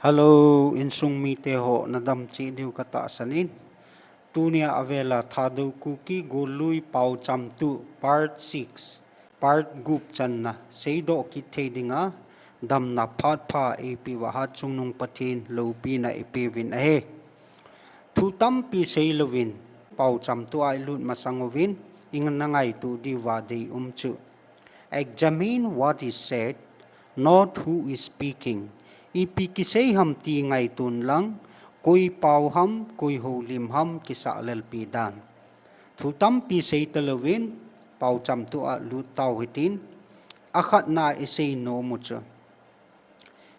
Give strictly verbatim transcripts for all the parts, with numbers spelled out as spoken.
Hello, insung mite ho, nadam cheh diu katahsan in. Tunia avela Thadou Kuki Gollui Paochamtuh Part six, Part gup channa seidoh kit thei dinga damna phat pha eipeuva Hatchungnung Pathen loupina ipeuvin ahi. Thu tampi seilouvin, Paochamtuh a ilut masang uvin, ina ngaito diuva deium chu, examine what is said, not who is speaking. Ipi kisei ham ti ngaito inlang, koi pao ham, koi houlim ham kisah lelpi dan. Thu tampi sei talouvin, Paochamtuh a lut tau hitin, akhatna a isei nomu chu,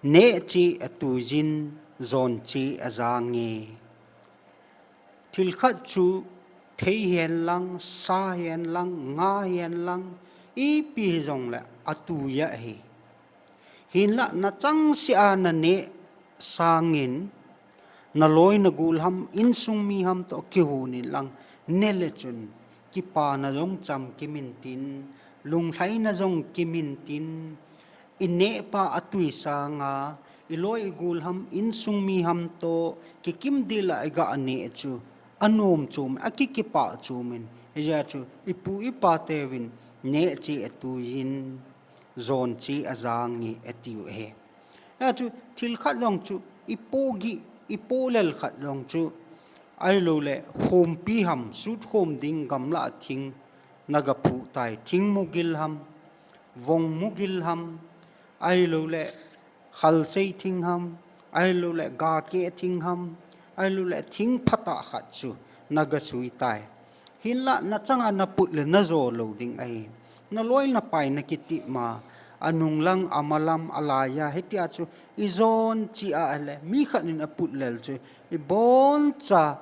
neh cheh atuijin, jon cheh ajange. Thil khat chu thei hen lang, sa hen lang, nga hen lang, ipi hijongle atui ahi. Hinlah nachangseh a naneh sangin, naloi nagol ham, insung mi ham toh kihon inlang, nele chun kipana jong chamkim intin, lunglhaina jong kim intin, inehpa atui sanga, iloi igol ham, insung mi ham toh kikim dila iga neh chu anom chom, akikipah chom in, hijeh chun ipu ipateuvin neh cheh atuijin, jon cheh ajange atiu ahi. Hijeh chun thil khat jong chu ipoh gih, ipoh lel khat jong chu, ahiloule khompi ham, sutkhom ding gamlah a thing naga phuh tai, thingmugil ham, vongmugil ham, ahiloule khalsei thing ham, ahiloule gakeh thing ham, ahiloule thing phatah khat chu naga sui tai. Hinlah nachanga naput le najo lou ding ahi. Naloi napai nakitih ma, anung lang, amalam, alaiya, hitia chu ijon cheh a ahile, mi khat in aput lel chu, iboncha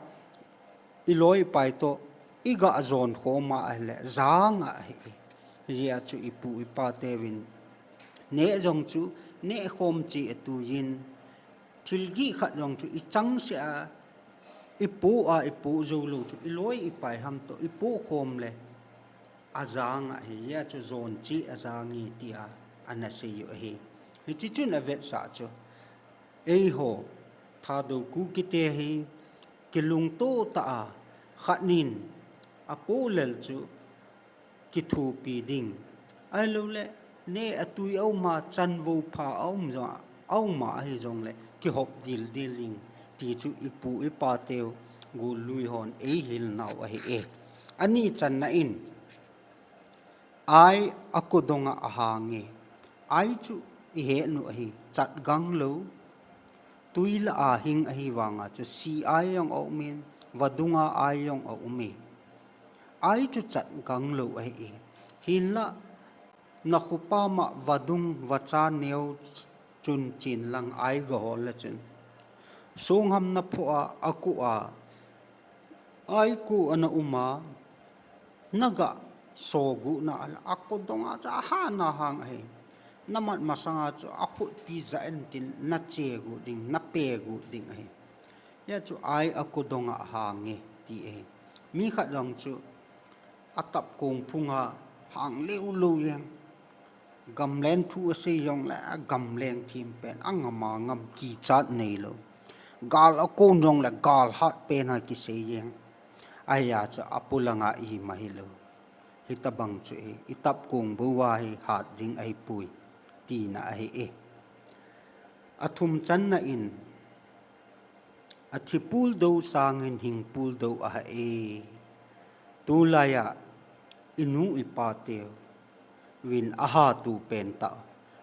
iloi ipai toh iga jon khom a ahile, janga ahi. Hijeh a chu ipu ipateuvin neh jong chu neh khom cheh atuijin, thil gih khat jong chu ichangseh a ipoh a ipoh jou lou chu, iloi ipai ham toh ipoh khom le ajanga ahi, hijeh a chu jon cheh ajange tia ana sei u ahi. Hiche chun avetsah chu, eiho Thadou Kukite hi kilungtoh tah a, khatnin apoh lel chu kithopi ding, ahiloule neh atui auma, chanvou pha aum jong, auma ahijongle kihop dildel ding, ti chu ipu ipateu gollui hon eihil nau ahi e. Ani channa in, ai akodonga ahange. Ai chu ihet u ahi, chatgang lou, twi lah a hing ahivanga chu si ai jong aumin, vadunga ai jong aume. Ai chu chatgang lou ahi e. Hinlah nakhopa ma vadung vacha neo chun chen lang ai gahol le chun, songham naphoh a, akoh a, ai koh ana uma, naga sogu na, akodonga chu ahana hang ahi. Namat masanga chu akhutpi ja intin nache gu ding, nape gu ding ahi. Hijeh chu ai akodonga ahange ti ahi. Mi khat jong chu atapkong phunga hang leu lou jeng. Gamlen thu asei jongle agamleng thim pen, angam angam kichat neilou. Gal akon jongle gal hat pen a kisei jeng. Ahia chu apulanga ima hilou. Hitobang chu e, itapkong bou a hi hat ding ahipoi, tina ahi e. Athum channa in, athi puldou sangin hing puldou ahae. Tulaiya inu ipateuvin ahatu pentah,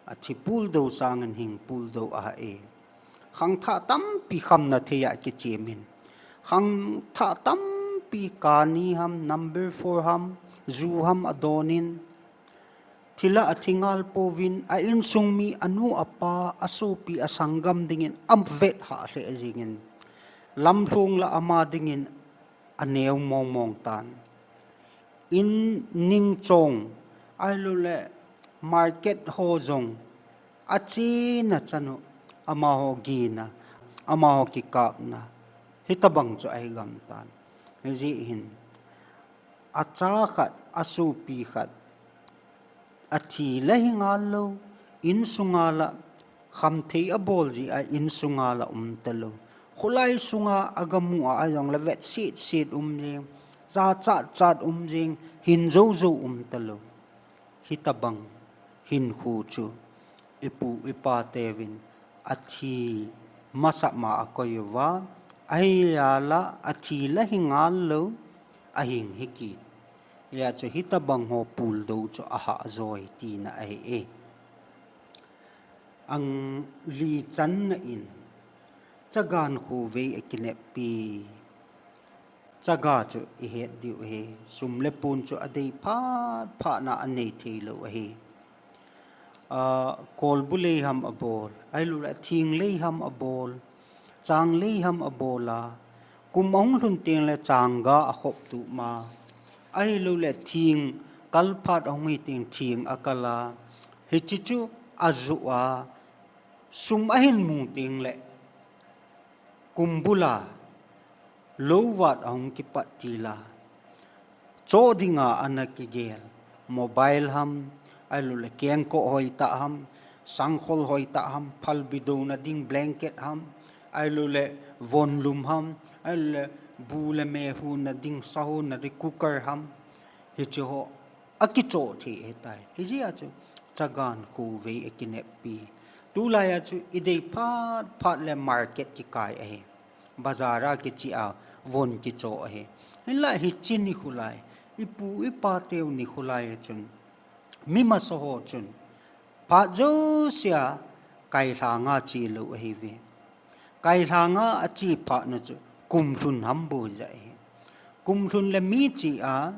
athi puldou sangin hing puldou ahae. Khangthah tampi khamna thei a kichemin, khangthah tampi kani ham, number four ham, ju ham adonin, thila athi ngal pouvin, a insung mi, anu apa, asopi, asanggam dingin avet hah lheh jengin, lamlhong la ama dingin aneo mongmong tan. In ningchong, ahiloule market ho jong achena chanu, amaho gina, amaho kikapna, hitobang chu ahi gamtan. Hijeh hin, acha khat, asopi khat athi la hi ngal lou, insunga la Khamthei abol jeh a insunga la um talou. Kholai sunga agamu a ajong la vet sit sit um jing, cha chat chat um jing, hin jou jou um talou. Hitabang hinkho chu ipu ipa teuvin athi masat ma akoi uva, ahia la athi la hi ngal lou, ahing hi kit. Hia chu hitabang ho puldou chu ahah joi tina ahi e. Ang li channa in, chagan khovei akineppi. Chaga chu ihet diu ahi, sum le pon chu adei phat phat na anei thei lou ahi. Ah, kolbu lei ham abol, ahilouleh thing lei ham abol, chang lei ham abol a, kum ahung lhun teng le chang ga akhop tup ma, ahilouleh thing kal phat ahung hi teng thing akal a, hiche chu ajoh a, sum ahin mu teng le kum bul a lou vat ahung kipat til a, choh dinga ana kigel. Mobile ham, ahilouleh kengkoh hoitah ham, sangkhol hoitah ham, phalbi douna ding blanket ham, ahilouleh von lum ham, ahilouleh bu le me huna ding sa huna ding cooker ham, hiche ho akichoh thei ahitai. Hijeh a chu chagan khovei akineppi. Tulai a chu idei phat phat le market kikai ahi. Bazar a kiche a von kichoh ahi. Hinla hiche nikho lai, ipu ipa teu nikho lai a chun, mi masa ho chun phat jousea kailhanga che lou ahiuve. Kailhanga ache phat na chu kum lhun ham bou jeh ahi. Kum lhun le mi che a,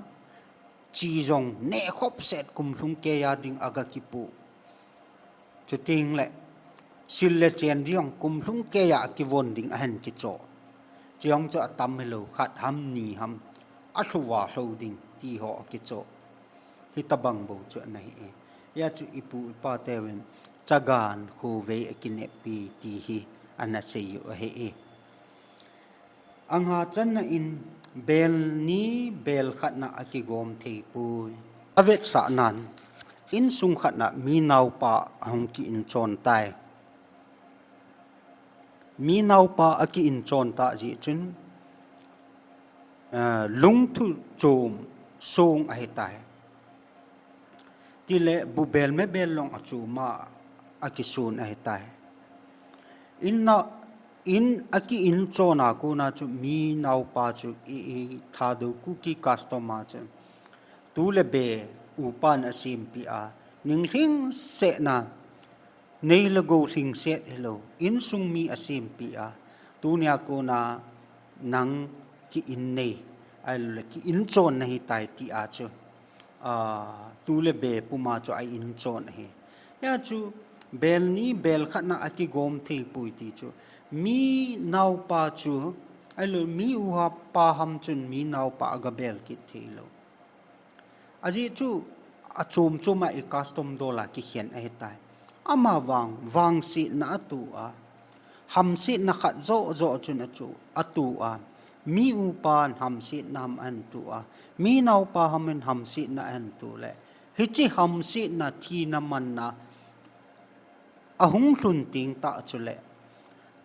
che jong nehkhop set kum lhung keiya ding aga kipoh. Chuteng le sil le chen ding jong kum lhung keiya akivon ding ahin kichoh. Chujong chu atam hilou, khat ham ni ham, alhu va lhou ding ti ho akichoh. Hitabang bou chu ana hi e. Hia chu ipu ipa teuvin chagan khovei akineppi ti hi ana sei u ahi e. Anga channa in, bel ni bel khatna akigom thei poi. Avetsahnan, insung khatna mi naopa ahung ki-inchon tai. Mi naopa aki-inchon tah jeh chun, ah, lungthu chom song ahitai. Tile bubel mebel long achom a akisun ahitai. In na, in aki-inchon a kona chu mi naopa chu i, i Thadou Kuki custom a chu tu le be upan asempeh a, ning lhingsetna, nei le gou lhingset hilou, insung mi asempeh a, tunia kona nang ki-in nei, ahile ki-inchon nahitai tia chu, ah, tu le be puma chu a-inchon ahi. Hia chu bel ni bel khatna akigom thei poi ti chu, mi naopa chu, ahilou mi upa ham chun mi naopa aga bel kit theilou. Ajeh chu achom chom a i custom dol a kikhen ahitai. Amavang, vangsetna ato a, hamsetna khat joh joh chun ato a, mi upan hamsetna ham ahin to a, mi naopa hamin hamsetna ahin to le, hiche hamsetna thina manna ahung lhun teng tah chule,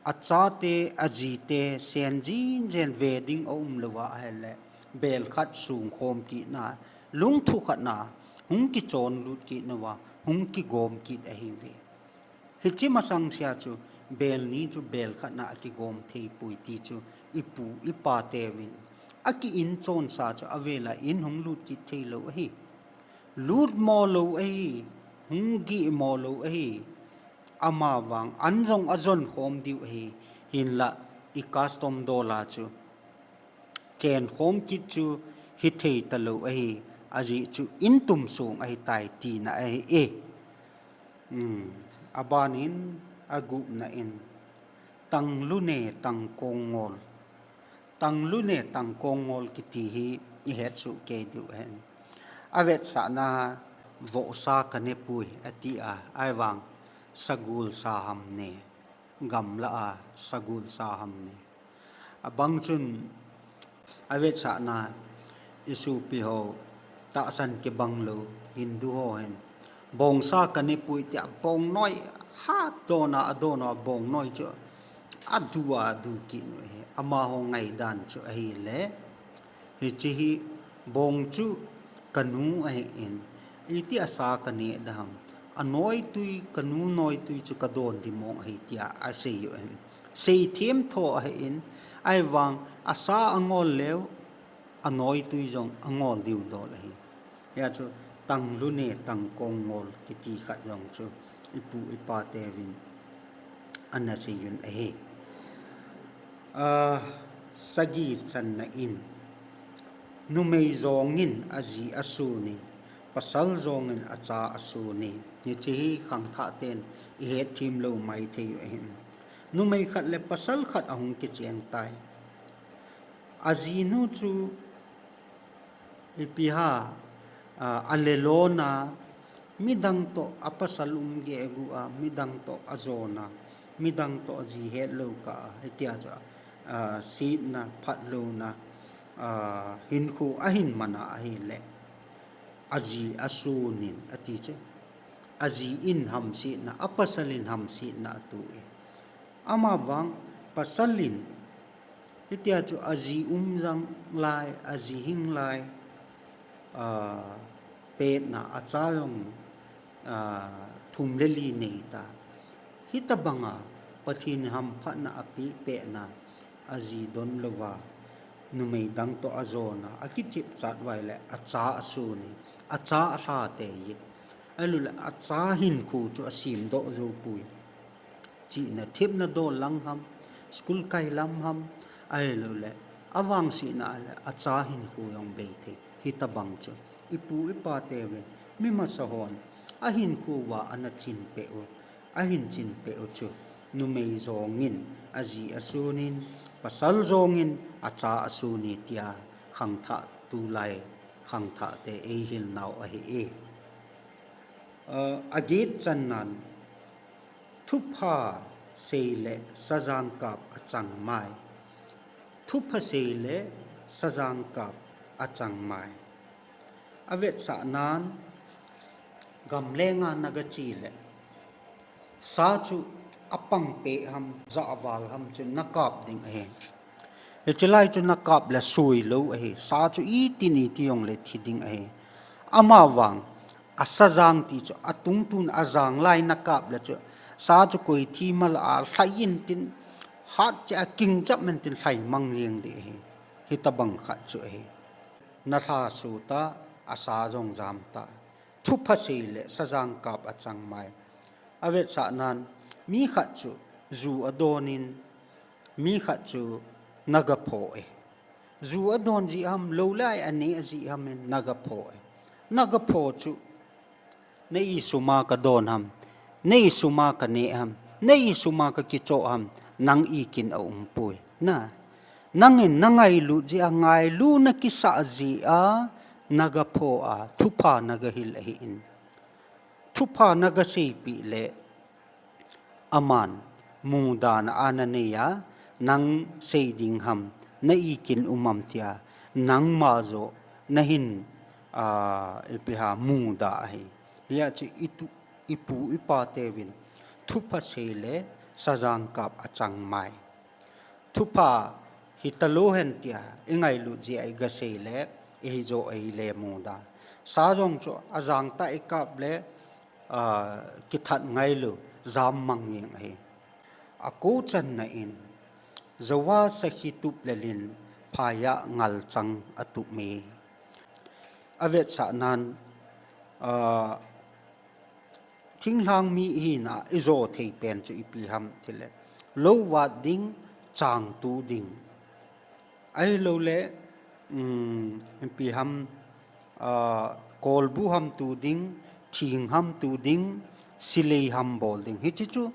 achate, ajite, sen jin jen ve ding aum louva ahile, bel khat sung khom kitna, lungthu khatna, hung kichon lut kit nauva, hung kigom kit ahiuve. Hiche masang sea chu, bel ni chu bel khatna akigom thei poi ti chu, ipu, ipa teuvin aki-inchon sa chu, avela in hung lut kit theilou ahi. Lut mo lou ahi, hung gih mo lou ahi, amavang an jong ajon khom diu ahi, hinla i custom dol a chu chen khom kit chu hithei talou ahi, ajeh chu in tum sung ahitai tina ahi e. Hmm, abanin agupna in, tanglu ne tangkong ngol. Tanglu ne tangkong ngol kiti hi ihet soh kei diu ahin. Avetsahna, vohsa kanepoi atia, ahivang sagol sa ham ne, gamla a sagol sa ham ne. Abang chun avetsahna, isopi ho tahsan kibang lou Hindu ho hin, bongsa kanepoi tia bongnoi Hat dona adona bong noi chu adu adu kit nu hi. Amaho ngaidan chu ahile, hiche hi bong chu kanu ahin, iti asa kaneh daham. Anoitui, kanu noitui chu kadon di mong ahi tia asei u ahin. Seithem tho ahin, ahivang asa angol leu, anoitui jong angol diu dol ahi. Hia chu tanglu ne tangkong ngol kiti khat jong chu ipu ipa teuvin ana seiyun ahi. A, sagi channa in, numei jongin aji asunin, pasal jongin acha asunin. Hiche hi khangthah ten ihet thim lou maithei u ahin. Numei khat le pasal khat ahung kichen tai. Ajinu chu ipi ham, a, alelona, midang toh apasal um gegu a, midang toh ajona, midang toh aji hetlou kah a, hitia chu, a, setna, phatlouna, a, hinkho ahin mana ahile, aji asunin ati chu. Aji in hamsetna, apasal in hamsetna atoh e. Amavang pasal in hitia chu aji um jang lai, aji hing lai, a, petna, acha jong, a, thum le li neita. Hitobanga Pathen hamphatna apeh petna, aji don louva, numei dang toh ajona, akichep chat uva ahile, acha asuni, acha alha tei e. Ahilouleh, acha hinkho chu asemdoh jou poi. Chihna thepna dol lang ham, school kai lam ham, ahilouleh, avangsetna le acha hinkho jong bei thei. Hitobang chu ipu ipa teuvin, mi masa hon ahinkho uva ana chin peh u, ahin chin peh u chu, numei jongin aji asunin, pasal jongin acha asuni tia khangthah tulai khangthah te eihil nau ahi e. A, aget channan, thupha seile sajang kap achang mai. Thupha seile sajang kap achang mai. Avetsahnan, gamlenga nagache le, sa chu apang peh ham, jahval ham chu nakap ding ahi. Hiche lai chu nakap le soi lou ahi. Sa chu iti iti jongle thi ding ahi. Amavang, asajang ti chu atungtun ajang lai nakap le chu, sa chu koi thi mala a lhai intin, hat cheh a king chap man tin lhai mang jeng ding ahi. Hitobang khat chu ahi. Nalha sota, asa jong jam ta. Thupha seile sajang kap achang mai. Avetsahnan, mi khat chu ju adonin, mi khat chu nagapho e. Ju adon jeh ham, lou lai aneh jeh ham in nagapho e. Nagapho chu, na isuma kadon ham, na isuma kaneh ham, na isuma kakichoh ham, nang ikin aumpoi. Na, nangin nangailut jeh a, ngailutna kisah jeh a, nagapho a, thupha nagahil ahin. Thupha nagaseipeh le, aman mudana ana nei a, nang sei ding ham, na ikin um am tia, nangma joh nahin, a, ipi ham muda ahi. Hia chu itu, ipu ipa teuvin, thupha seile sajang kap achang mai. Thupha hitalou hen tia ingailut jeh a igaseile, ihijoh a ile muda. Sa jong chu ajang tah ikap le, a, kithat ngailou, jam mang jeng ahi. Ako channa in, jouva sakhi tup lelin, phaiya ngalchang atup e. Avetsahnan, a, thinglhang mi ihina ijo thei pen chu ipi ham tile, lou vat ding, chang tu ding. Ahilouleh, um, ipi ham, a, kolbu ham tu ding, thing ham tu ding, silei ham bol ding. Hiche chu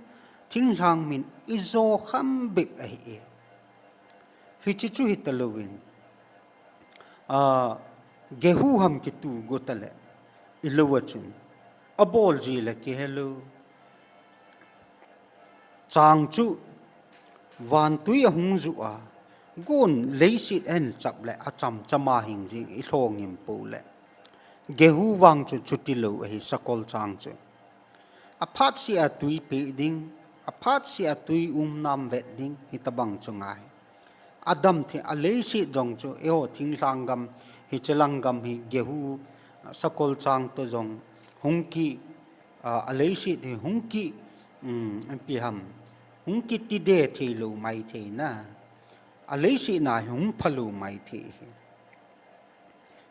thinglhang min ijo kham bep ahi e. Hiche chu hitalouvin, a, gehu ham kitu got tale, ilou a chun, abol ji le kihelou. Chang chu vantui ahung ju a, gon leiset ahin chap le achamcham a hing jing ilhongim pou le. Gehu vang chu chutilou ahi, sakol chang chu. Aphat seh a tui peh ding, aphat seh a tui um nam vet ding, hitabang chu ngai. Adam thi, aleiset jong chu, eiho thinglhang gam, hichelang gam hi, gehu, sakol chang to jong, hung ki, a, aleiset hi, hung ki, um, ipi ham, hung ki tide thei lou mai thei na. Aleiset na hi hung pha lou mai thei hi.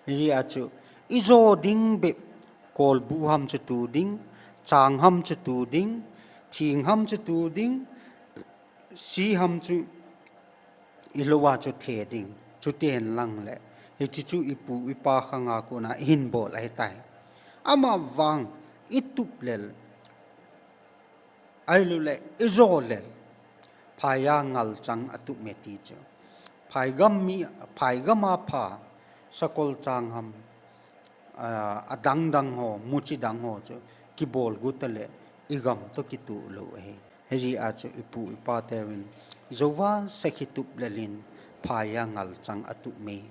Hijeh a chu, ijo ding bep, kolbu ham chu tu ding, chang ham chu tu ding, thing ham chu tu ding, si ham chu ilou a chu the ding, chuti hen lang le, hiche chu ipu ipa khang a kona ihin bol ahitai. Ama vang itup lel, ahilou le ijo lel, phai a ngal chang atup me ti chu. Phai gam mi, phai gam a pha, sakol chang ham, a, adang dang ho, muchi dang ho chu, kibol gu ta le, igam to kituh lou ahi. Hijeh a chu ipu ipa teuvin, jouva sakhi tup lel in, phai a ngal chang atup me.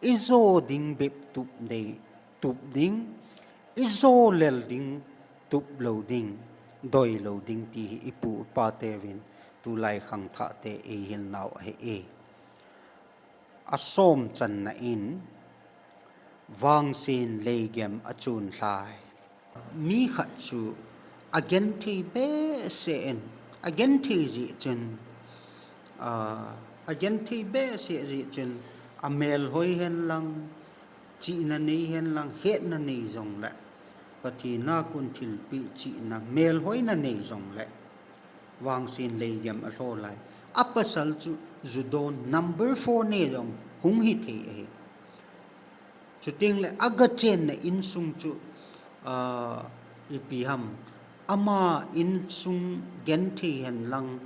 Ijo ding bep tup dei, tup ding, ijo lel ding, tup lou ding, doi lou ding ti hi ipu ipa teuvin, tulai khangthah te eihil nau ahi e. Asom channa in, vangsen leigem achun lhai. Mi khat chu agenthei behseh in, agenthei jeh chun, a, agenthei behseh jeh chun, amelhoi hen lang, chihna nei hen lang, hetna nei jong le, Pathen a kon thilpeh chihna, melhoina nei jong le, vangsen leigem alho lai. Apasal chu judon number four ne jong hung hithei ahi. Chuteng le agachenna insung chu, a, ipi ham, ama insung genthei hen lang,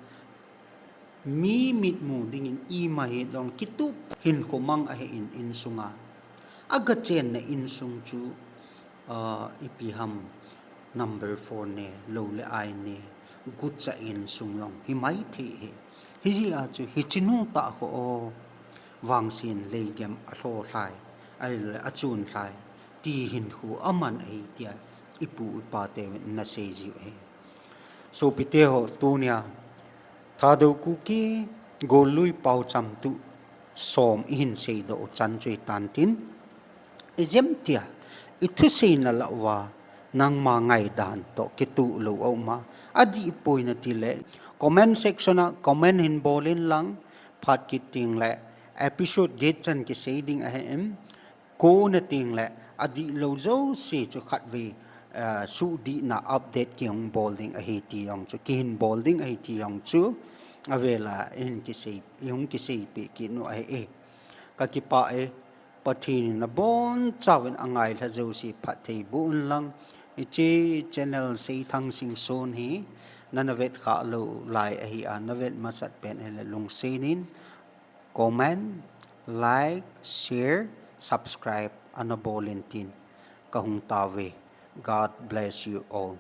mi mitmu dingin ima hi jong kitup hinkho mang ahi in, insunga. Agachenna insung chu, a, ipi ham, number four ne, lou le ai ne, gucha insung jong himai thei hi. Hijeh a chu hichenu tah kho o, vangsen leigem alho lhai, ahilou le achun lhai, ti hinkho aman ahi tia, ipu ipa teuvin nasei jiu ahi. Sopite ho, tunia Thadou Kuki gollui paocham tu som ihin seidoh u chan chu hitan tin, ijemtia ithuseina lah uva nangma ngaidan toh kituh lou a um a, adihpoi nati le comment section a comment hin bol in lang, phat kit teng le episode get chan kisei ding ahi em. Kona teng le adihlou jouse chu khatvei, a, suhdihna update kihung bol ding ahi ti jong chu, kihin bol ding ahi ti jong chu, avela ihin kisei, ihung kiseipeh kit u ahi e. Kakipah e, Pathen in nabonchauvin angailha jouse phatthei boh un lang, hiche channel Seithang Singson hi nana vetkhah lou lai ahi a, navet masat pen hile lungset in comment, like, share, subscribe ana bol in tin kahung tauve. God bless you all.